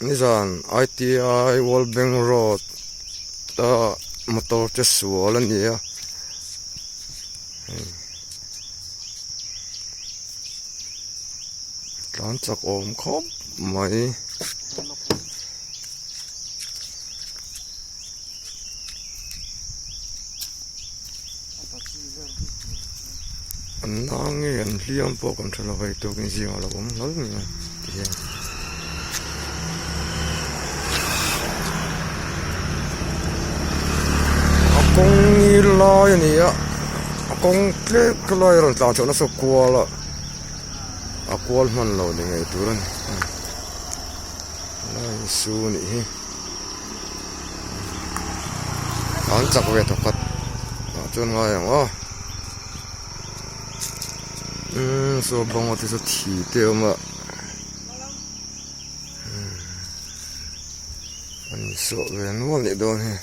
Nizan ITI World Bank Road a motor te sual a ni a hei tlan chak awm khawp mai. An na nge an hliam pawh kan hre lo hei tukin zingah a lo awm hlawl mai a ti hian. A kawng ngil lai a ni a a kawng tlem ka lai a rawn tlan chhoh nasa kual a a kual hman lo ni ngei tur a ni lai su a nih hi. An chak ve thawkhat ah chuan ngai ang aw umm saw bang te saw thi te a awm a umm an insawh ve nual nih dawn hi.